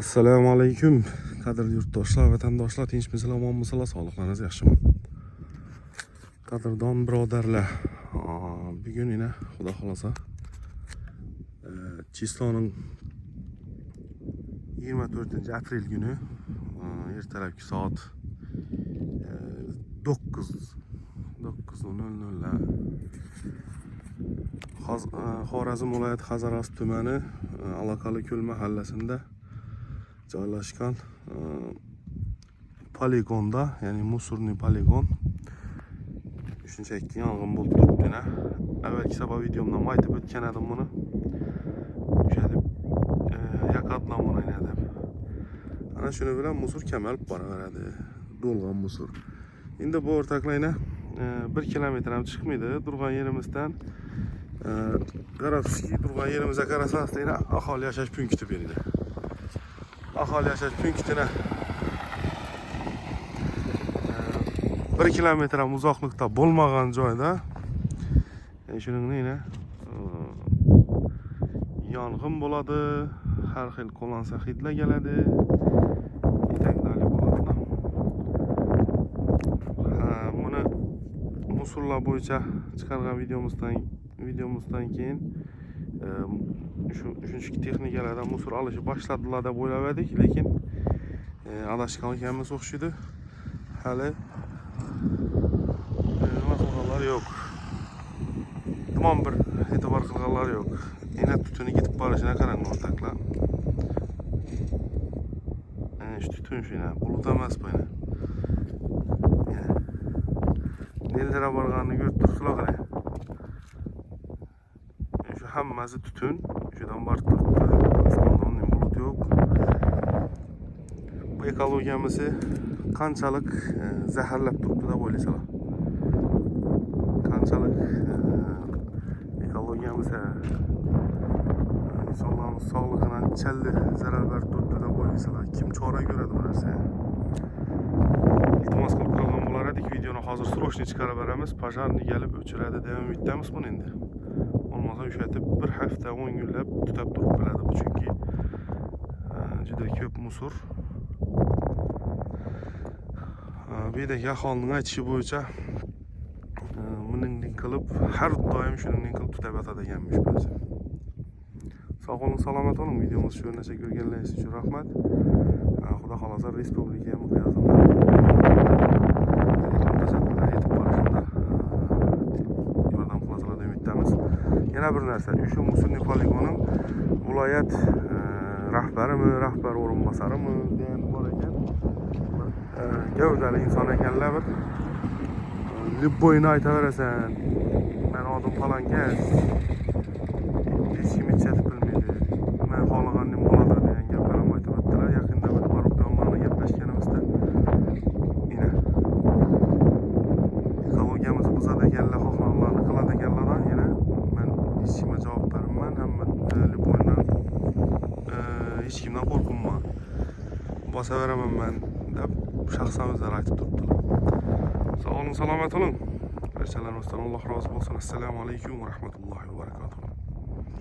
Assalomu alaykum, qadrli yurtdoshlar, vatandoshlar, tinchmisizlar, omonmisizlar, sog'liqlaringiz yaxshimi? Qadrdon birodarlar, bugun yana Xudo xolasa число ning 24 aprel kuni, ertalabki soat 9 9:00 Xorazm viloyati Hazorasp tumani, Aloqali ko'l mahallasida joylashgan poligonda, ya'ni мусорный poligon shunchaki yong'in bo'lib turibdi. Avvalgi safar videomda ham aytib o'tgan edim buni, o'sha deb yoqadilar buni deb. Ana shuni bilan мусор kamalib boraveradi, to'lgan мусор. Endi bu o'rtoqlar, 1 kilometr ham chiqmaydi turgan yerimizdan. Qarabsizki, turgan yerimizga qarasangiz, aholi yashash punkti bu yerda, aholi yashash punktini 1 kilometr ham uzoqlikda bo'lmagan joyda shuningdek yana yong'in bo'ladi, har xil qo'lansa hidlar keladi и так далее bo'ladi. Ha, buni мусор lar bo'yicha chiqargan videomizdan keyin shu shunchaki texnikalardan мусор olishni boshladilar deb o'ylab edik, lekin adashgan ekanmiz o'xshaydi. Hali nima qilganlar yo'q, tamom bir e'tibor qilganlar yo'q. Yana tutuni ketib borishini qarang, o'rtoqlar. Ana shu tutun, shu bulut emas bu. Yana nelara borganini ko'rib turibsizlar, qarang. Shu hammasi tutun, shudan borib turibdi. Osmonda unday bulut yo'q. Bu ekologiyamizni qanchalik zaharlab turibdi deb o'ylaysizlar? Qanchalik ekologiyamiz, insonlarimiz sog'lig'ini qanchalik zarar berib turibdi deb o'ylaysizlar? Kim chora ko'radi bu narsaga? Iltimos qilib qolgan bo'lar edik, videoni hozir срочный chiqarib beramiz. Пожарный kelib o'chiradi degan umiddamiz buni. Endi bo'lmasa o'sha bir hafta, 10 kunlab tutab turib biladi bu, chunki juda ko'p мусор. Bu yerdagi aholining aytishi bo'yicha, buningdek qilib, har doim shuningdek qilib tutab yotadi ekanmish bu o'zi. Sog' bo'ling, salomat bo'ling. Videomizni shu yergacha ko'rganlaringiz uchun rahmat. Xudo xohlasa, respublika miqyosida kerakli mutasaddilar yetib borishida yordam qilasizlar deb umiddamiz. Yana bir narsa, o'sha мусорный poligonim viloyat rahbarimi, rahbar o'rinbosarimi degan bor ekan. Bir gavdali inson ekanlar, bir любой ni aytaverasan, "Mani odim falonkas, hech kim hech bilmaydi, man xohlaganim bo'ladi" degan gaplar ham aytib o'tdilar yaqinda bir borib yonlarına gaplashganimizda. Yine ekologiyamizni buzadi ekanlar, xohlaganlarini qiladi ekanlardan. Yana man hech kimga javob bermayman, hamma любой dan, hech kimdan qo'rqinma, bosaveraman man deb shaxsan o'zlari aytib turibdilar. Sog' bo'ling, salomat bo'ling. Barchalarimizdan Alloh rozi bo'lsin. Assalomu alaykum va rahmatullohi va barakatuh.